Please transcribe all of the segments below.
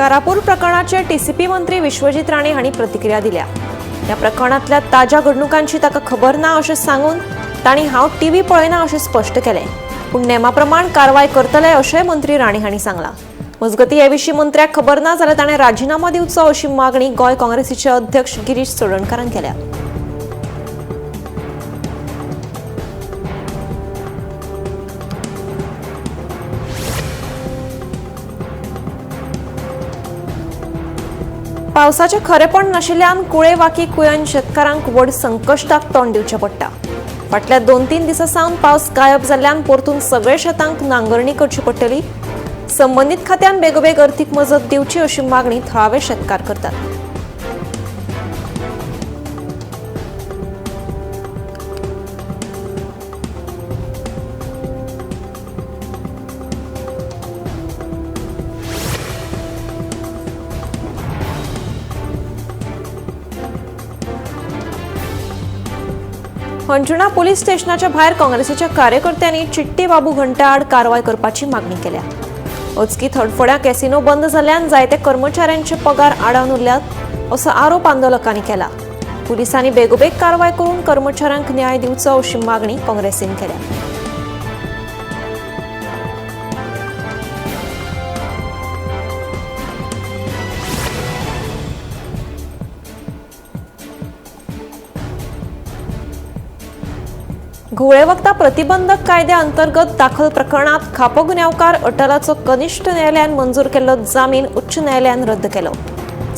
Karapur प्रकरणाचे TCP मंत्री विश्वजीत राणे हांणी प्रतिक्रिया दिल्या. ह्या प्रकरणांतल्या ताज्या घडणुकांची ताका खबर ना अशें सांगून तांणी हांव टीव्ही पळयना अशें स्पश्ट केलें. पूण नेमा प्रमाण कारवाय करतले अशेंय मंत्री राणे हांणी सांगलां. मजगतीं हे विशीं मंत्र्याक खबर ना जाल्यार ताणें राजिनामो दिवचो अशी मागणी गोंय काँग्रेसीचे अध्यक्ष गिरीश चोडणकारान केल्या. पावसाचें खरेपण नाशिल्ल्यान कुळे वाकी कुयन शेतकारांक व्हड संकश्टाक तोंड दिवचें पडटा. फाटल्या 2-3 दिसां सावन पावस गायब जाल्ल्यान परतून सगळे शेतांक नांगरणी करची पडटली. संबंदीत खात्यान बेगोबेग अर्थीक मजत दिवची अशी मागणी थळावे शेतकार करतात. हणजुणा पोलीस स्टेशनाच्या भायर काँग्रेसीच्या कार्यकर्त्यांनी चिट्टी बाबू घंटा आड कारवाय करपाची मागणी केल्या. अचकीत हडफड्या कॅसिनो बंद जाल्ल्यान जायते कर्मचाऱ्यांचे पगार आडावन उरल्यात असो आरोप आंदोलकांनी केला. पुलिसांनी बेगोबेग कारवाय करून कर्मचाऱ्यांक न्याय दिवचो अशी मागणी काँग्रेसीन केल्या. घुंवळे वखदां प्रतिबंधक कायद्या अंतर्गत दाखल प्रकरणात खापो गुन्यांवकार अटलाचो कनिष्ठ न्यायालयान मंजूर केल्लो जामीन उच्च न्यायालयान रद्द केलो.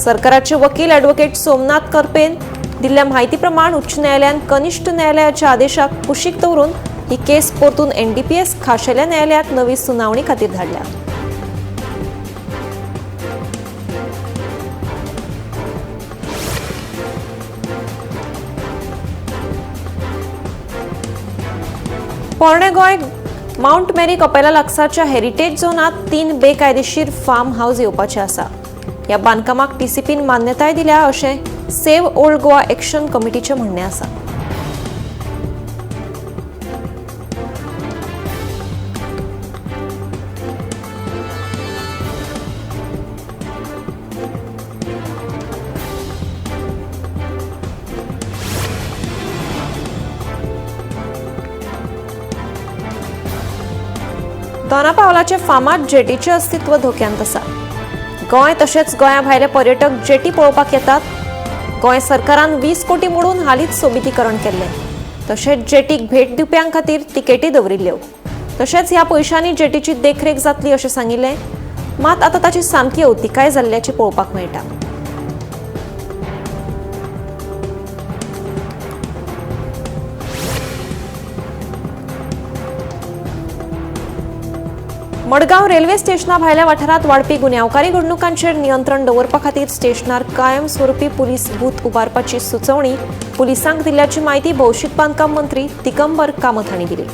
सरकाराचे वकील ॲडव्होकेट सोमनाथ करपेन दिल्ल्या म्हायती प्रमाण उच्च न्यायालयान कनिष्ठ न्यायालयाच्या आदेशाक कुशीक दवरून ही केस परतून एनडीपीएस खाशेल्या न्यायालयात नवी सुनावणी खातीर धाडल्या. पोरणे गोंय माउंट मेरी कपेला लागसारच्या हेरिटेज झोनात 3 बेकायदेशीर फार्म हावज येवपाचे आसा. ह्या बांदकामाक टीसीपीन मान्यताय दिल्या अशें सेव्ह ओल्ड गोवा एक्शन कमिटीचें म्हणणें आसा. दोनापावलाचे फामाद जेटीचें अस्तित्व धोक्यांत आसा. गोंय तशेंच गोंया भायले पर्यटक जेटी पळोवपाक येतात. गोंय सरकारान 20 कोटी मोडून हालींच सोबितीकरण केल्लें. तशेंच जेटीक भेट दिवप्यां खातीर तिकेटी दवरिल्ल्यो. तशेंच ह्या पयशांनी जेटीची देखरेख जातली अशें सांगिल्लें. मात आतां ताची सामकी अवतिकाय जाल्ल्याची पळोवपाक मेळटा. मडगांव रेल्वे स्टेशना भायल्या वाठारांत वाडपी गुन्यांवकारी घडणुकांचेर नियंत्रण दवरपा खातीर स्टेशनार कायमस्वरूपी पुलीस बूथ उबारपाची सुचोवणी पुलिसांक दिल्ल्याची म्हायती भौशीक बांदकाम मंत्री दिगंबर कामत हांणी दिली.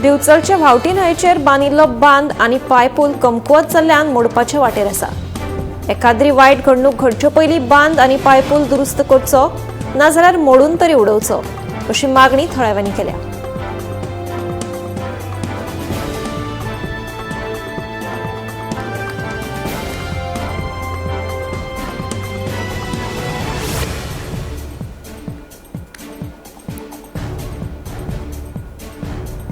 दिवचलचे व्हावटी न्हंयचेर बांदिल्लो बांद आनी पायपूल कमकुवत जाल्ल्यान मोडपाचे वाटेर आसा. एखाद्री वायट घडणूक घडचे पयलीं बांद आनी पायपूल दुरुस्त करचो, नाजाल्यार मोडून तरी उडोवचो अशी मागणी थळाव्यांनी केल्या.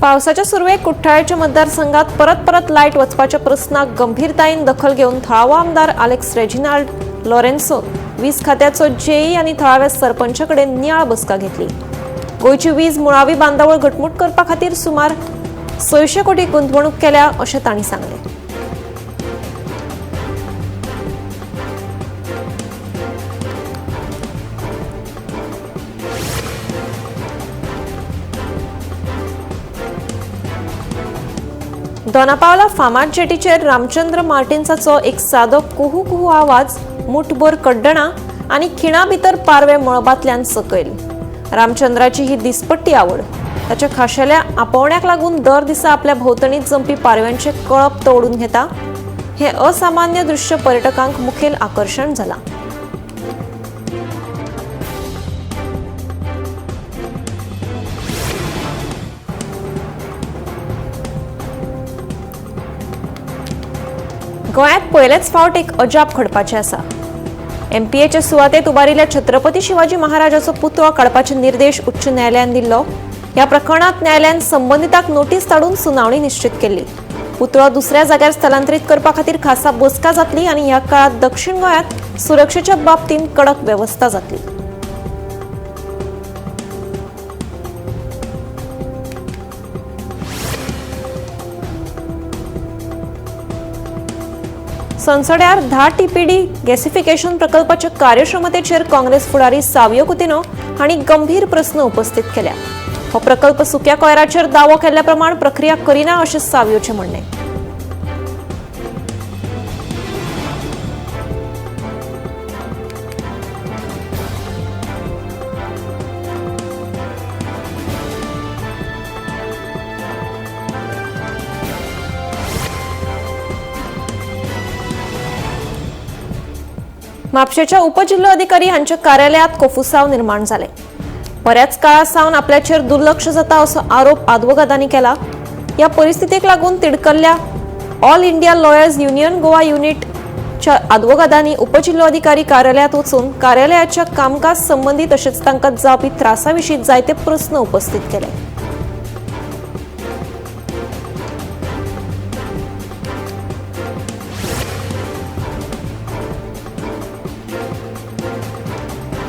पावसाच्या सुरवेक कुठ्ठाळेच्या मतदारसंघात परत परत लायट वचपाच्या प्रस्नाक गंभीरतायेन दखल घेवन थळावो आमदार आलेक्स रेजिनाल्ड लॉरेन्सो वीज खात्याचो जेई आनी थळाव्या सरपंचा कडेन नियाळ बसका घेतली. गोंयची वीज मुळावी बांदावळ घटमूट करपा खातीर सुमार 600 कोटी गुंतवणूक केल्या अशें तांणी सांगलें. दोनापावला फामाद जेटीचेर रामचंद्र मार्टिन्साचो एक सादो कुहू कुहू आवाज मुठभर कड्डणा आनी खिणा भितर पारवे मळबांतल्यान सकयल. रामचंद्राची ही दिसपट्टी आवड. ताच्या खाशेल्या आपोवण्याक लागून दर दिसा आपल्या भोंवतणीत जमपी पारव्यांचे कळप तो ओडून घेता. हे असामान्य दृश्य पर्यटकांक मुखेल आकर्षण जाला. गोंयांत पयलेच फावट एक अजाप घडपाचें आसा. एमपीएचे सुवातेत उबारिल्ल्या छत्रपती शिवाजी महाराजाचो पुतळो काडपाचे निर्देश उच्च न्यायालयान दिल्लो. ह्या प्रकरणांत न्यायालयान संबंदितांक नोटीस धाडून सुनावणी निश्चित केल्ली. पुतळो दुसऱ्या जाग्यार स्थलांतरीत करपा खातीर खासा बसका जातली आनी ह्या काळांत दक्षिण गोंयांत सुरक्षेच्या बाबतींत कडक वेवस्था जातली. सनसड्यार 10 टीपीडी गॅसिफिकेशन प्रकल्पाच्या कार्यक्षमतेचेर काँग्रेस फुडारी सावियो कुतिन्हो हांणी गंभीर प्रस्न उपस्थित केल्या. हो प्रकल्प सुक्या कोयराचेर दावो केल्ल्या प्रमाण प्रक्रिया करिना अशें सावियोचें म्हणणें. म्हापशेच्या उपजिल्होधिकारी हांच्या कार्यालयात कोफुसाव निर्माण जाले. बऱ्याच काळा सावन आपल्याचेर दुर्लक्ष जाता असो आरोप आदवोगादांनी केला. ह्या परिस्थितीक लागून तिडकल्ल्या all India lawyers union Goa युनिटच्या आदवोगादांनी उपजिल्होधिकारी कार्यालयात वचून कार्यालयाच्या कामकाज संबंदी तशेंच तांकां जावपी त्रासा विशीं जायते प्रस्न उपस्थित केले.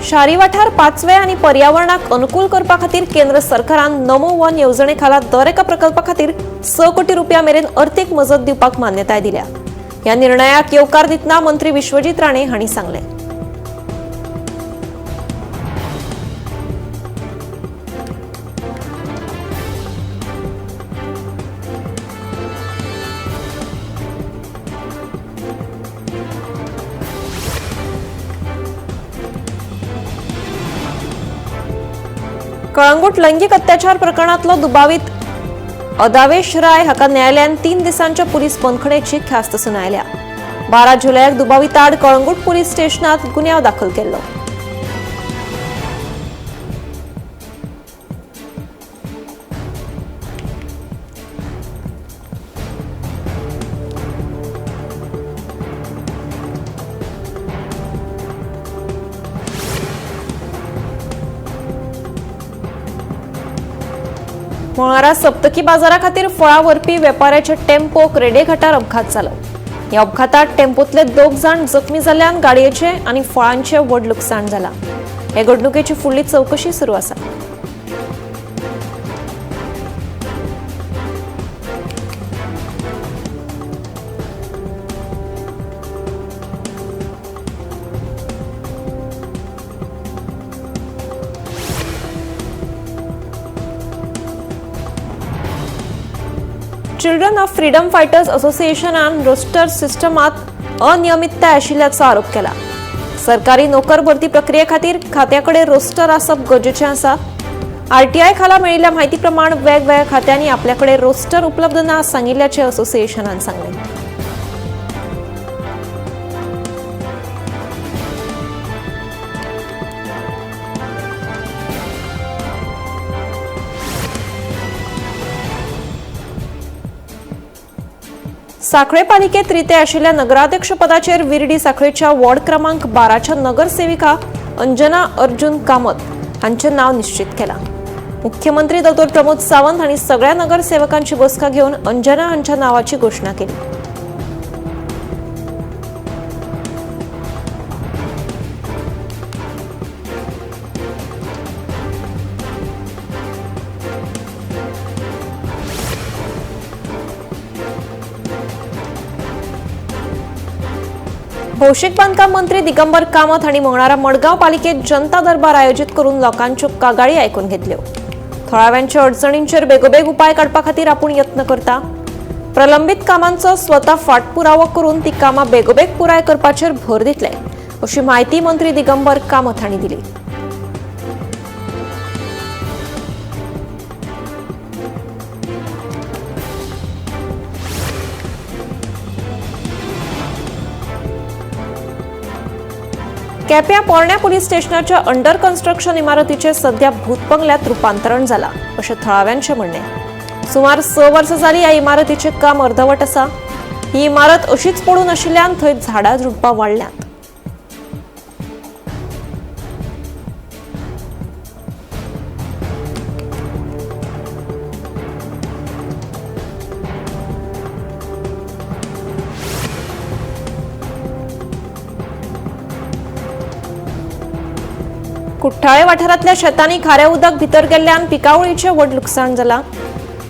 शारी वाठार पाचवे आनी पर्यावरणाक अनुकूल करपा खातीर केंद्र सरकारान नमो वन येवजणे खाला दर एका प्रकल्पा खातीर 6 कोटी रुपया मेरेन अर्थीक मजत दिवपाक मान्यताय दिल्या. ह्या निर्णयाक येवकार दितना मंत्री विश्वजीत राणे हांणी सांगलें. कळंगूट लैंगिक अत्याचार प्रकरणातलो दुबावीत अदावेश राय हाका न्यायालयान 3 दिसांच्या पुलीस बंदखणेची ख्यास्त सुनायल्या. 12 जुलयाक दुबाविताआड कळंगूट पुलीस स्टेशनात गुन्यांव दाखल केल्लो. मंगळारा सप्तकी बाजारा खातीर फळां व्हरपी वेपाऱ्याच्या टेम्पोक रेडेघाटार अपघात जालो. ह्या अपघातात टेम्पोतले 2 जाण जखमी जाल्ल्यान गाडयेचे आनी फळांचे व्हड लुकसाण जाला. हे घडणुकेची फुडली चवकशी सुरू आसा. चिल्ड्रन ऑफ फ्रीडम फायटर्स असोसिएशनान रोस्टर सिस्टमात अनियमितताय आशिल्ल्याचो आरोप केला. सरकारी नोकर भरती प्रक्रिये खातीर खात्या कडेन रोस्टर आसप गरजेचें आसा. आरटीआय खाला मेळिल्ल्या म्हायती प्रमाण वेगवेगळ्या खात्यांनी आपल्या कडेन रोस्टर उपलब्ध ना सांगिल्ल्याचें असोसिएशनान सांगलें. साखळे पालिकेत रिते आशिल्ल्या नगराध्यक्षपदाचेर विर्डी साखळेच्या वॉर्ड क्रमांक 12च्या नगरसेविका अंजना अर्जुन कामत हांचें नांव निश्चित केलां. मुख्यमंत्री डॉ प्रमोद सावंत हांणी सगळ्या नगरसेवकांची बसका घेवन अंजना हांच्या नांवाची घोशणा केली. भौशीक बांदकाम मंत्री दिगंबर कामत हांणी मंगळारा मडगांव पालिकेत जनता दरबार आयोजीत करून लोकांच्यो कागाळी आयकून घेतल्यो. थळाव्यांच्या अडचणींचेर बेगोबेग उपाय काडपा खातीर आपूण यत्न करता. प्रलंबीत कामांचो स्वता फाटपुरावो करून ती कामां बेगोबेग पुराय करपाचेर भर दितले अशी म्हायती मंत्री दिगंबर कामत हांणी दिली. केप्यां पोरण्या पुलीस स्टेशनाच्या अंडर कन्स्ट्रक्शन इमारतीचे सध्या भूतबंगल्यात रुपांतरण जाला अशें थळाव्यांचें म्हणणें। सुमार 6 वर्सां जाली ह्या इमारतीचें काम अर्दवट आसा। ही इमारत अशीच पडून आशिल्ल्यान थंय झाडां झुडपां वाडल्यांत। कुठ्ठाळे वाठारांतल्या शेतांनी खारें उदक भितर गेल्ल्यान पिकावळीचें व्हड लुकसाण जालां।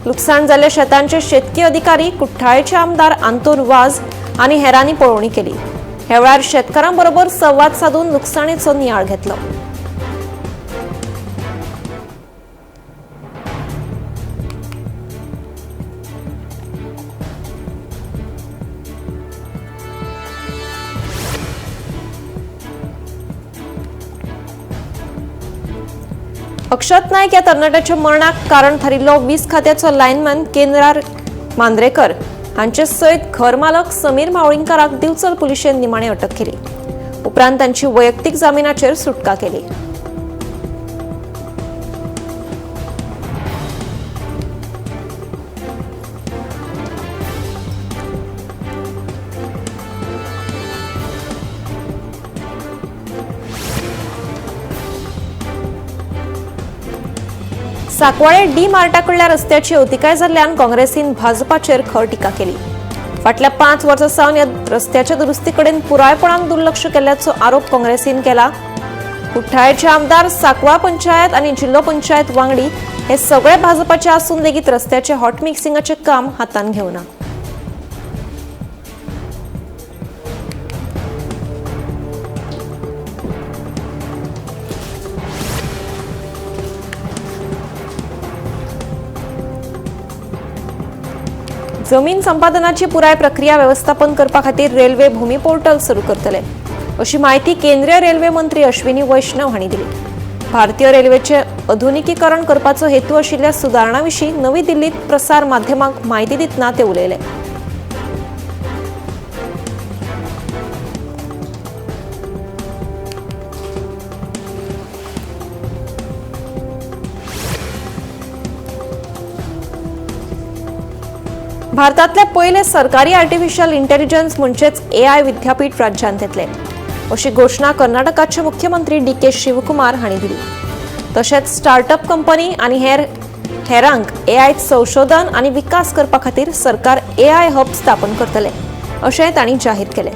लुकसाण जाल्ल्या शेतांचे शेतकी अधिकारी कुठ्ठाळेचे आमदार आंतोन वाज आनी हेरांनी पळोवणी केली। ह्या वेळार शेतकारां बरोबर संवाद सादून लुकसाणेचो नियाळ घेतलो। अक्षत नायक या तरणाट्याच्या मरणाक कारण थारिल्लो वीज खात्याचो लायनमॅन केंद्रार मांद्रेकर हांचे सयत घर मालक समीर मावळींकाराक दिवचल पुलिशेन निमाणे अटक केली। उपरांत तांची वैयक्तीक जामिनाचेर सुटका केली। साकवाळे डी मार्टाकडल्या रस्त्याची अवतिकाय जाल्ल्यान काँग्रेसीन भाजपाचेर खर टिका केली। फाटल्या 5 वर्सां सावन ह्या रस्त्याच्या दुरुस्तीकडेन पुरायपणान दुर्लक्ष केल्ल्याचो आरोप काँग्रेसीन केला। कुठ्ठाळेचे आमदार, साकवाळ पंचायत आनी जिल्लो पंचायत वांगडी हे सगळे भाजपाचे आसून लेगीत रस्त्याचे हॉट मिक्सिंगाचे काम हातान घेवना। जमीन संपादनाची पुराय प्रक्रिया व्यवस्थापन करपा खातीर रेल्वे भूमी पोर्टल सुरू करतले अशी माहिती केंद्रीय रेल्वे मंत्री अश्विनी वैष्णव हांणी दिली। भारतीय रेल्वेचे आधुनिकीकरण करपाचो हेतू आशिल्ल्या सुदारणा विशीं नवी दिल्लीत प्रसार माध्यमांक माहिती दितना ते उलयले। भारतातले पयले सरकारी आर्टिफिशियल इंटेलिजन्स म्हणजेच एआय विद्यापीठ राज्यांत येतले अशी घोशणा कर्नाटकाचे मुख्यमंत्री डी.के. शिवकुमार हांणी दिली। तशेंच स्टार्टअप कंपनी आनी हेरांक एआय संशोधन आनी विकास करपा खातीर सरकार एआय हब स्थापन करतले अशें तांणी जाहीर केलें।